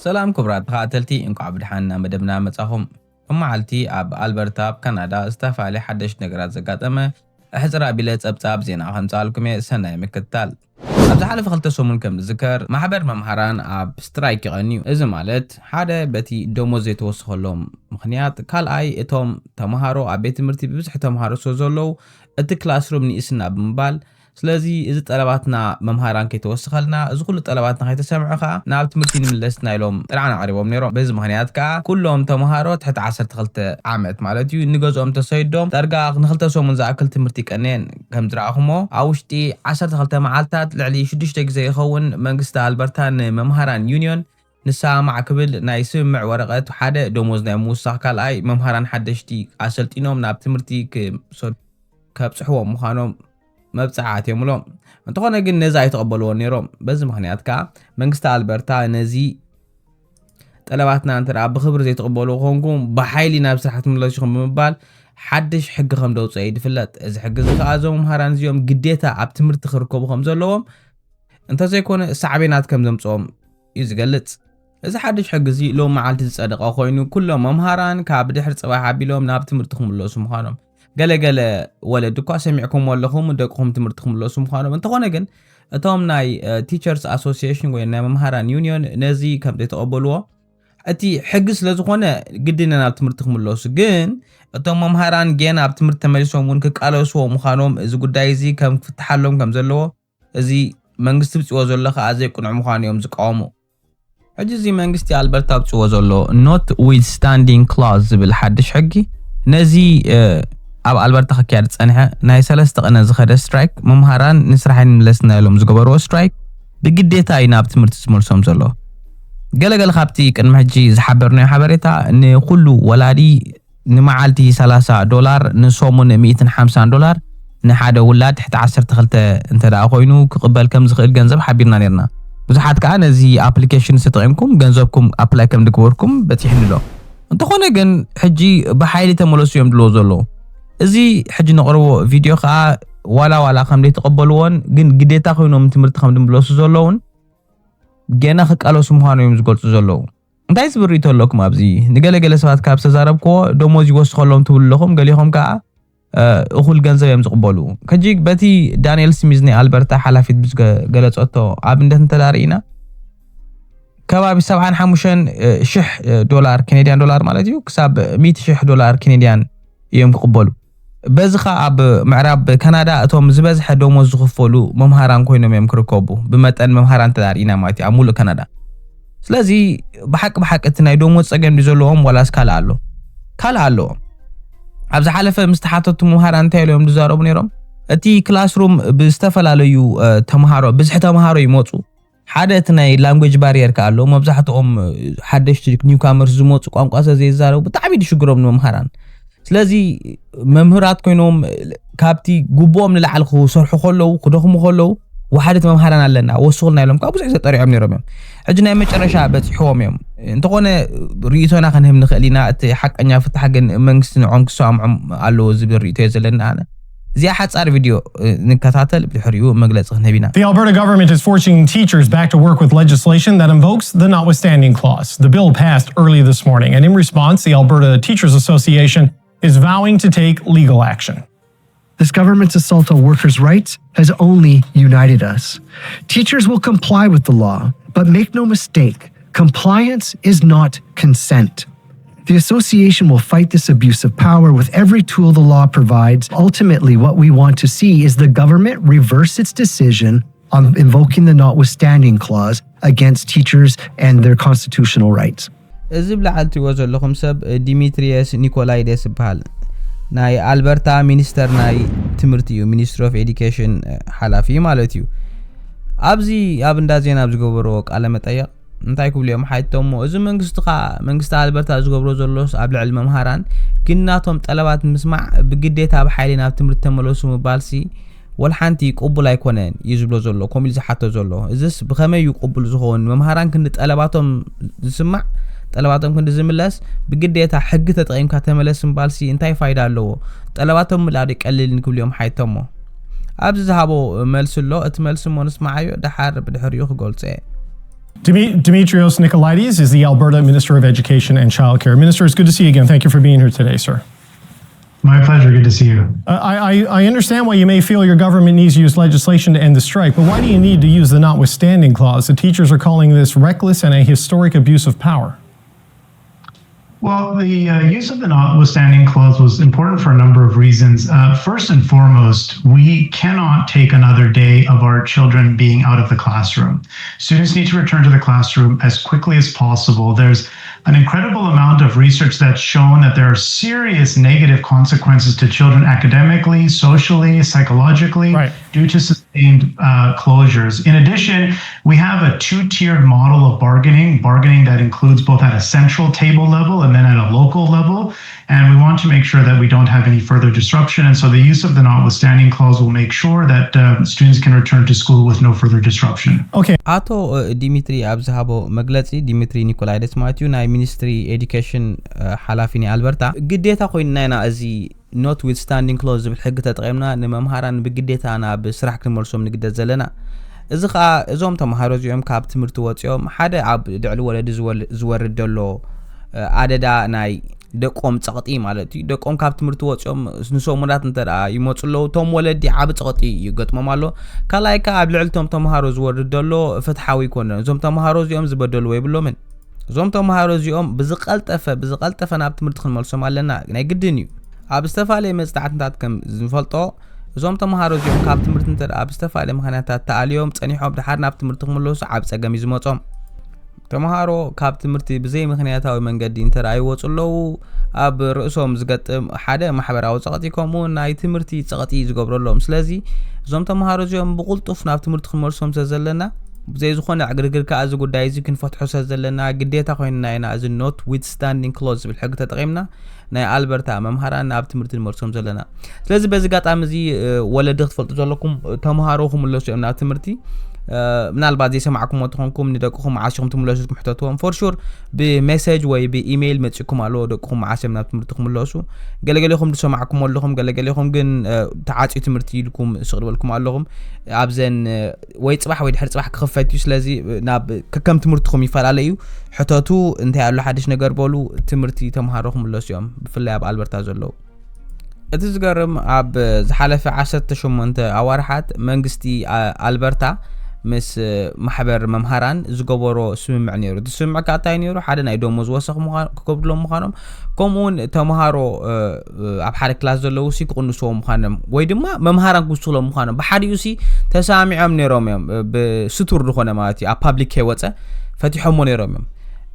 ሰላም ክቡራት ተኸታተልቲ፣ እንኳዕ ብድሓን ናብ መደብና መጻኹም። እመዓልቲ ኣብ ኣልበርታ ኣብ ካናዳ ዝተፈላለየ ሓደሽ ነገራት ዘጋጠመ ሕጽር ኣቢለ ጸብጻብ ዜና ከምጻልኩም እየ። ሰናይ ምክትታል። ኣብ ዝሓለፈ ክልተ ሰሙን ከም ዝዝከር ማሕበር መምሃራን ኣብ ስትራይክ ይቐንዩ። እዚ ማለት ሓደ በቲ ደሞዝ ዘይተወሰኸሎም ምኽንያት፣ ካልኣይ እቶም ተምሃሮ ኣብ ቤት ትምህርቲ ብብዝሒ ተምሃሮ ስለ ዘለዉ እቲ ክላስሩም ንኢስና ብምባል፣ ስለዚ እዚ ጠለባትና መምሃራን ከይተወሰኸልና፣ እዚ ኩሉ ጠለባትና ከይተሰምዐ ከኣ ናብ ትምህርቲ ንምለስና ኢሎም ጥርዓን ኣቕሪቦም ነይሮም። በዚ ምኽንያት ከኣ ኩሎም ተምሃሮ ትሕቲ ዓሰርተ ክልተ ዓመት ማለት እዩ ንገዝኦም ተሰይዶም ዳርጋ ንክልተ ሰሙን ዝኣክል ትምህርቲ ቀንየን። ከም ዝረኣኹሞ ኣብ ውሽጢ ዓሰርተ ክልተ መዓልታት ልዕሊ ሽዱሽተ ግዜ ይኸውን መንግስቲ ኣልበርታ ንመምሃራን ዩኒዮን ንሰማማዕ ክብል ናይ ስምምዕ ወረቐት፣ ሓደ ደሞዝ ናይ ምውሳኽ፣ ካልኣይ መምሃራን ሓደሽቲ ኣሰልጢኖም ናብ ትምህርቲ ክሰዱ ከብጽሕዎም ምዃኖም መብጽዓ ኣትዮምሎም። እንተኾነ ግን ነዚ ኣይተቐበልዎን ነይሮም። በዚ ምኽንያት ከኣ መንግስቲ ኣልበርታ ነዚ ጠለባትና እንተ ደኣ ብኽብሪ ዘይትቕበልዎ ኮንኩም ብሓይሊ ናብ ስራሕ ትምለሱ ኢኹም ብምባል ሓድሽ ሕጊ ከም ደውጽአ እዩ ዝፍለጥ። እዚ ሕጊ እዚ ከኣ እዞም መምሃራን እዚኦም ግዴታ ኣብ ትምህርቲ ክርከቡ ከም ዘለዎም እንተዘይኮነ ሳዕቤናት ከም ዘምጽኦም እዩ ዝገልጽ። እዚ ሓድሽ ሕጊ እዚ ሎም መዓልቲ ዝጸደቐ ኮይኑ ኩሎም መምሃራን ካብ ድሕሪ ጽባሕ ኣቢሎም ናብ ትምህርቲ ክምለሱ ምዃኖም፣ ገለገለ ወለዲ እኳ ሰሚዕኩምዎ ኣለኹም ደቅኹም ትምህርቲ ክምለሱ ምዃኖም። እንተኾነ ግን እቶም ናይ ቲቸርስ ኣሶሲሽን ወይ ናይ መምሃራን ዩኒዮን ነዚ ከም ዘይተቐበልዎ፣ እቲ ሕጊ ስለ ዝኾነ ግድን ናብ ትምህርቲ ክምለሱ፣ ግን እቶም መምሃራን ጌና ኣብ ትምህርቲ ተመሊሶም እውን ክቃለስዎ ምዃኖም፣ እዚ ጉዳይ እዚ ከም ክፍትሓሎም ከም ዘለዎ፣ እዚ መንግስቲ ብጽዎ ዘሎ ከኣ ዘይቅኑዕ ምዃኑ እዮም ዝቃወሙ። ሕጂ እዚ መንግስቲ ኣልበርታ ብጽዎ ዘሎ ኖት ዊዝ ስታንዲንግ ክላዝ ዝብል ሓድሽ ሕጊ፣ ነዚ ኣብ ኣልበርታ ክካየድ ዝጸንሐ ናይ ሰለስተ ቅነ ዝኸደ ስትራይክ፣ መምሃራን ንስራሕ ይንምለስና ኢሎም ዝገበርዎ ስትራይክ ብግዴታ እዩ ናብ ትምህርቲ ዝመልሶም ዘሎ። ገለገለ ካብቲ ቅድሚ ሕጂ ዝሓበርናዮ ሓበሬታ፣ ንኹሉ ወላዲ ንመዓልቲ ሰላሳ ዶላር፣ ንሰሙን ሚእትን ሓምሳን ዶላር፣ ንሓደ ውላድ ትሕቲ ዓሰርተ ክልተ እንተ ደኣ ኮይኑ ክቕበል ከም ዝኽእል ገንዘብ ሓቢርና ነርና። ብዙሓት ከኣ ነዚ ኣፕሊኬሽን ተጠቒምኩም ገንዘብኩም ኣፕላይ ከም ዝገበርኩም በጺሕኒ ኣሎ። እንተኾነ ግን ሕጂ ብሓይሊ ተመለሱ እዮም ድልዎ ዘለዉ። እዚ ሕጂ ነቕርቦ ቪድዮ ከኣ ዋላ ዋላ ከም ዘይተቐበልዎን ግን ግዴታ ኮይኖም ትምህርቲ ከም ድምለሱ ዘለውን ገና ክቃለሱ ምዃኑ እዮም ዝገልጹ ዘለዉ። እንታይ ዝብል ርእይቶ ኣለኩም ኣብዚ? ንገለገለ ሰባት ካብ ዝተዛረብክዎ ደሞዝ ይወስኸሎም ትብሉ ኣለኹም፣ ገሊኹም ከኣ እኹል ገንዘብ እዮም ዝቕበሉ። ከጂ በቲ ዳንኤል ስሚዝ ናይ ኣልበርታ ሓላፊት ብዝገለጸቶ ኣብነት እንተዳርኢና ከባቢ ሰብዓን ሓሙሽተን ሽሕ ዶላር፣ ኬኔድያን ዶላር ማለት እዩ፣ ክሳብ ሚእቲ ሽሕ ዶላር ኬኔድያን እዮም ክቕበሉ። በዚ ኸኣ ኣብ ምዕራብ ካናዳ እቶም ዝበዝሐ ደሞዝ ዝኽፈሉ መምሃራን ኮይኖም እዮም ክርከቡ፣ ብመጠን መምሃራን ተዳርኢና ማለት እዩ ኣብ ሙሉእ ካናዳ። ስለዚ ብሓቂ ብሓቂ እቲ ናይ ደሞዝ ጸገም ድዩ ዘለዎም ዋላስ ካልእ ኣሎ? ካልእ ኣለዎም። ኣብ ዝሓለፈ ምስ ተሓተቱ መምሃራን እንታይ ኢሎም ዝዛረቡ ነይሮም? እቲ ክላስሩም ብዝተፈላለዩ ተምሃሮ፣ ብዝሒ ተምሃሮ ይመፁ። ሓደ እቲ ናይ ላንጉጅ ባሪየር ከኣ ኣሎ። መብዛሕትኦም ሓደሽቲ ኒውካመርስ ዝመፁ ቋንቋ ስለ ዘይዛረቡ ብጣዕሚ ድሽግሮም ንመምሃራን። ስለዚ መምህራት ኮይኖም ካብቲ ግቡኦም ንላዕሊ ክሰርሑ ከለዉ፣ ክደኽሙ ከለዉ፣ ወሓደት መምሃራን ኣለና ወስኹልና ኢሎም ከዓ ብዙሕ ዘጠሪዖም ነይሮም እዮም። ሕጂ ናይ መጨረሻ በፂሕዎም እዮም። እንተኾነ ርእይቶና ክንህብ ንኽእል ኢና። እቲ ሓቀኛ ፍታሕ ግን መንግስቲ ንዖም ክሰማምዖም ኣለዎ ዝብል ርእይቶ እየ ዘለኒ ኣነ። እዚኣ ሓፃር ቪድዮ ንከታተል፣ ብድሕሪኡ መግለፂ ክንህብ ኢና። The Alberta government is forcing teachers back to work with legislation that invokes the notwithstanding clause. The bill passed early this morning, and in response, the Alberta Teachers Association is vowing to take legal action. This government's assault on workers' rights has only united us. Teachers will comply with the law, but make no mistake, compliance is not consent. The association will fight this abuse of power with every tool the law provides. Ultimately, what we want to see is the government reverse its decision on invoking the notwithstanding clause against teachers and their constitutional rights. እዚ ብላዕሊ ትሪእዎ ዘለኹም ሰብ ዲሚትሪየስ ኒኮላይደስ ይበሃል። ናይ ኣልበርታ ሚኒስተር ናይ ትምህርቲ እዩ፣ ሚኒስትሪ ኦፍ ኤዱኬሽን ሓላፊ ማለት እዩ። ኣብዚ ኣብ እንዳ ዜና ኣብ ዝገበርዎ ቃለ መጠየቕ እንታይ ክብሉ እዮም ሓይቶሞ፣ እዚ መንግስቲ ኸዓ መንግስቲ ኣልበርታ ዝገብሮ ዘሎስ ኣብ ልዕሊ መምሃራን ግን ናቶም ጠለባት ምስማዕ ብግዴታ ብሓይሊ ናብ ትምህርቲ ተመለሱ ምባልሲ ወላ ሓንቲ ቅቡል ኣይኮነን እዩ ዝብሎ ዘሎ፣ ከምኡ ኢሉ ዝሓቶ ዘሎ። እዝስ ብኸመይ እዩ ቅቡል ዝኸውን? መምሃራን ክንዲ ጠለባቶም ዝስማዕ፣ ጠለባቶም ክንዲ ዝምለስ ብግዴታ ሕጊ ተጠቒምካ ተመለስ ምባልሲ እንታይ ፋይዳ ኣለዎ? ጠለባቶም ምላእ ዶ ቀሊል ንክብሉ እዮም ሓይቶሞ። ኣብዚ ዝሃቦ መልሲ ኣሎ። እቲ መልሲ እሞ ንስማዓዮ፣ ደሓር ብድሕሪኡ ክገልጾ እየ። Dimi- Dimitrios Nicolaides is the Alberta Minister of Education and Childcare. Minister, it's good to see you again. Thank you for being here today, sir. My pleasure. Good to see you. Uh, I, I, I understand why you may feel your government needs to use legislation to end the strike, but why do you need to use the notwithstanding clause? The teachers are calling this reckless and a historic abuse of power. Well, the uh, use of the notwithstanding clause was important for a number of reasons. Uh, first and foremost, we cannot take another day of our children being out of the classroom. Students need to return to the classroom as quickly as possible. There's an incredible amount of research that's shown that there are serious negative consequences to children academically, socially, psychologically, Right. due to sustained uh, closures. In addition, we have a two tiered model of bargaining, bargaining that includes both at a central table level and then at a local level. And we want to make sure that we don't have any further disruption. And so the use of the notwithstanding clause will make sure that uh, students can return to school with no further disruption. Okay. ኣቶ ዲሚትሪ ኣብ ዝሃቦ መግለፂ፣ ዲሚትሪ ኒኮላይደስ ማለት እዩ፣ ናይ ሚኒስትሪ ኤዱኬሽን ሓላፊ ናይ ኣልበርታ፣ ግዴታ ኮይንና ኢና እዚ ኖትዊትስታንዲንግ ክሎዝ ዝብል ሕጊ ተጠቒምና ንመምሃራን ብግዴታ ናብ ስራሕ ክንመልሶም ንግደድ ዘለና። እዚ ከዓ እዞም ተምሃሮ እዚኦም ካብ ትምህርቲ ወፂኦም ሓደ ኣብ ልዕሊ ወለዲ ዝወርድ ዘሎ ኣደዳ ናይ ደቆም ፀቕጢ ማለት እዩ። ደቆም ካብ ትምህርቲ ወፂኦም ንሰሙናት እንተ ይመፁ ኣለዉ፣ እቶም ወለዲ ዓብ ፀቕጢ ይገጥሞም ኣሎ። ካልኣይ ከዓ ኣብ ልዕሊ እቶም ተምሃሮ ዝወርድ ዘሎ ፍትሓዊ ይኮነን። እዞም ተምሃሮ እዚኦም ዝበደልዎ የብሎምን። እዞም ተምሃሮ እዚኦም ብዝቀልጠፈ ብዝቀልጠፈ ናብ ትምህርቲ ክንመልሶም ኣለና፣ ናይ ግድን እዩ። ኣብ ዝተፈላለየ መፅናዕትታት ከም ዝንፈልጦ፣ እዞም ተምሃሮ እዚኦም ካብ ትምህርቲ እንተ ብዝተፈላለየ ምክንያታት ተኣልዮም ፀኒሖም ድሓር ናብ ትምህርቲ ክምለሱ ዓብ ፀገም እዩ ዝመፆም። ተምሃሮ ካብ ትምህርቲ ብዘይ ምክንያታዊ መንገዲ እንተ ይወፁ ኣለዉ፣ ኣብ ርእሶም ዝገጥም ሓደ ማሕበራዊ ፀቕጢ ከምኡ ናይ ትምህርቲ ፀቕጢ ዝገብረሎም። ስለዚ እዞም ተምሃሮ እዚኦም ብቁልጡፍ ናብ ትምህርቲ ክንመልሶም ስለ ዘለና፣ ብዘይ ዝኾነ ዕግርግር ከዓ እዚ ጉዳይ እዚ ክንፈትሖ ስለ ዘለና ግዴታ ኮይንና ኢና እዚ ኖትዊትስታንዲንግ ክሎዝ ዝብል ሕጊ ተጠቒምና ናይ ኣልበርታ መምሃራን ኣብ ትምህርቲ ንመልሶም ዘለና። ስለዚ በዚ ኣጋጣሚ እዚ ወለዲ ክትፈልጡ ዘለኩም፣ ተምሃሮ ክምለሱ እዮም ናብ ትምህርቲ። ምናልባት ዘይሰማዕኩሞ ተኾንኩም ንደቅኹም መዓስ ኢኹም ትምለሱ ኢልኩም ሕተትዎም። ፎር ሹር ብሜሴጅ ወይ ብኢሜይል መፂኩም ኣሎ፣ ደቅኹም መዓስ እዮም ናብ ትምህርቲ ክምለሱ። ገለገሌኹም ዝሰማዕኩም ኣለኹም፣ ገለገሌኹም ግን ተዓፅዩ ትምህርቲ ኢልኩም ስቕ ዝበልኩም ኣለኹም። ኣብዘን ወይ ፅባሕ ወይ ድሕሪ ፅባሕ ክኽፈት እዩ። ስለዚ ናብ ከከም ትምህርትኹም ይፈላለ እዩ። ሕተቱ፣ እንታይ ኣሎ ሓድሽ ነገር በሉ። ትምህርቲ ተምሃሮ ክምለሱ እዮም፣ ብፍላይ ኣብ ኣልበርታ ዘለዉ። እቲ ዝገርም፣ ኣብ ዝሓለፈ ዓሰርተ ሸሞንተ ኣዋርሓት መንግስቲ ኣልበርታ ምስ ማሕበር መምሃራን ዝገበሮ ስምምዕ ነይሩ። እቲ ስምምዕ ከዓ እንታይ ነይሩ? ሓደ ናይ ደሞዝ ወሰኽ ክከብድሎም ምዃኖም፣ ከምኡ እውን ተምሃሮ ኣብ ሓደ ክላስ ዘለዉ ሲ ክቕንስዎ ምዃኖም ወይ ድማ መምሃራን ክውስሎም ምዃኖም ብሓዲኡ ሲ ተሰማሚዖም ነይሮም እዮም። ብስቱር ዝኾነ ማለት እዩ፣ ኣብ ፓብሊክ ከይወፀ ፈቲሖሞ ነይሮም እዮም።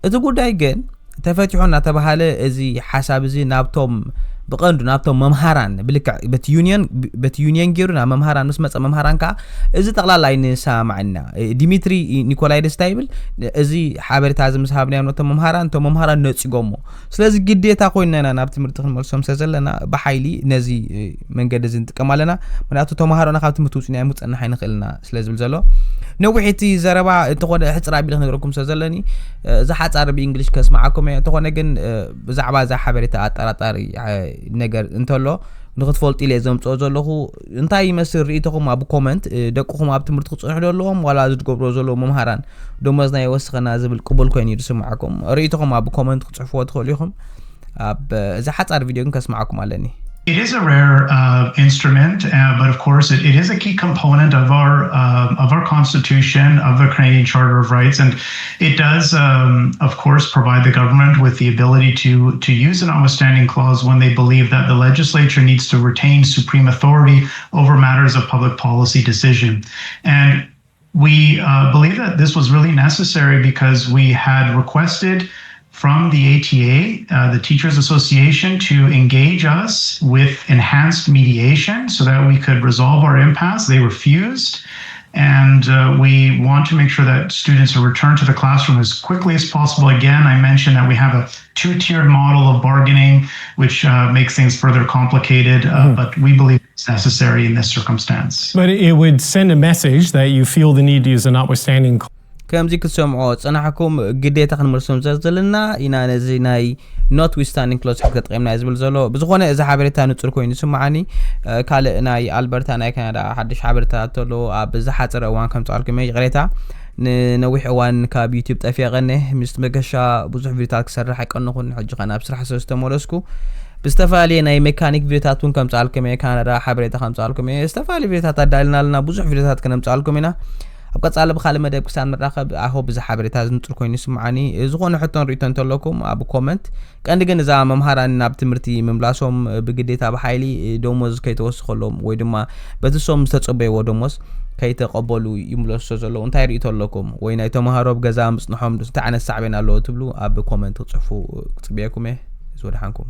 እቲ ጉዳይ ግን ተፈቲሑ እናተባሃለ እዚ ሓሳብ እዚ ናብቶም ብቐንዱ ናብቶም መምሃራን ብልክዕ በቲ ዩኒየን በቲ ዩኒየን ገይሩ ናብ መምሃራን ምስ መፀ መምሃራን ከዓ እዚ ጠቕላላ ኣይንሰማማዕና። ዲሚትሪ ኒኮላይደስ እንታይ ይብል? እዚ ሓበሬታ እዚ ምስ ሃብናዮም ነቶም መምሃራን፣ እቶም መምሃራን ነፂጎሞ። ስለዚ ግዴታ ኮይንና ኢና ናብ ትምህርቲ ክንመልሶም ስለ ዘለና ብሓይሊ ነዚ መንገዲ እዚ ንጥቀም ኣለና። ምክንያቱ ተምሃሮና ካብ ትምህርቲ ውፅና እዮም ክፀንሕ ኣይንኽእልና ስለ ዝብል ዘሎ ነዊሕ እቲ ዘረባ እንተኾነ ሕፅር ኣቢለ ክነግረኩም ስለ ዘለኒ እዚ ሓፃር ብእንግሊሽ ከስማዓኩም እየ። እንተኾነ ግን ብዛዕባ እዛ ሓበሬታ ኣጠራጣሪ ነገር እንተሎ ንክትፈልጡ ኢለ ዘምፅኦ ዘለኹ። እንታይ ይመስል ርእይቶኹም ኣብ ኮመንት? ደቅኹም ኣብ ትምህርቲ ክፅንሑ ዶ ኣለዎም ዋላ እዚ ትገብርዎ ዘለዉ መምሃራን ደሞዝና ይወስኸና ዝብል ቅቡል ኮይኑ እዩ ዝስምዓኩም? ርእይቶኹም ኣብ ኮመንት ክፅሕፍዎ ትኽእሉ ኢኹም። ኣብ እዛ ሓፃር ቪድዮ ግን ከስምዓኩም ኣለኒ። It is a rare uh, instrument, uh, but of course it, it is a key component of our uh, of our constitution, of the Canadian Charter of Rights, and it does, um, of course, provide the government with the ability to to use an notwithstanding clause when they believe that the legislature needs to retain supreme authority over matters of public policy decision. And we uh, believe that this was really necessary because we had requested from the A T A, uh, the Teachers Association, to engage us with enhanced mediation so that we could resolve our impasse. They refused. And uh, we want to make sure that students are returned to the classroom as quickly as possible. Again, I mentioned that we have a two tiered model of bargaining, which uh, makes things further complicated, uh, mm-hmm. But we believe it's necessary in this circumstance. But it would send a message that you feel the need to use a notwithstanding. ከምዚ ክትሰምዖ ዝፀናሕኩም ግዴታ ክንመልሶም ዘለና ኢና። ነዚ ናይ ኖትዊትስታንዲንግ ክሎዝ ሕጊ ተጠቂምና እዩ ዝብል ዘሎ። ብዝኾነ እዚ ሓበሬታ ንፁር ኮይኑ ይስምዓኒ። ካልእ ናይ ኣልበርታ ናይ ካናዳ ሓድሽ ሓበሬታ ተሎ ኣብ ዝሓፀረ እዋን ከምፅኣልኩም እየ። ይቕሬታ። ንነዊሕ እዋን ካብ ዩቲዩብ ጠፊቐ እኒሀ። ምስ መገሻ ብዙሕ ቪድዮታት ክሰርሕ ኣይቀነኹን። ሕጂ ኸ ናብ ስራሕ ስለ ዝተመለስኩ ብዝተፈላለየ ናይ ሜካኒክ ቪድዮታት እውን ከምፅኣልኩም እየ። ካናዳ ሓበሬታ ከምፅኣልኩም እየ። ዝተፈላለዩ ቪድዮታት ኣዳልና ኣለና። ብዙሕ ቪድዮታት ከነምፅኣልኩም ኢና። ኣብ ቀፃሊ ብካልእ መደብ ክሳብ ንራኸብ ኣሆ ብዛ ሓበሬታ ዝንፅር ኮይኑ ይስምዓኒ። ዝኾነ ሕቶን ርእቶ እንተለኩም ኣብ ኮመንት። ቀንዲ ግን እዛ መምሃራን ናብ ትምህርቲ ምምላሶም ብግዴታ ብሓይሊ ደሞዝ ከይተወስኸሎም ወይ ድማ በቲ ሶም ዝተፀበይዎ ደሞዝ ከይተቐበሉ ይምለሱ ዘለዉ እንታይ ርእቶ ኣለኩም? ወይ ናይ ተምሃሮ ኣብ ገዛ ምፅንሖም እንታይ ዓይነት ሳዕቤን ኣለዎ ትብሉ ኣብ ኮመንት ክፅሕፉ ክፅበየኩም እየ። ዝወድሓንኩም።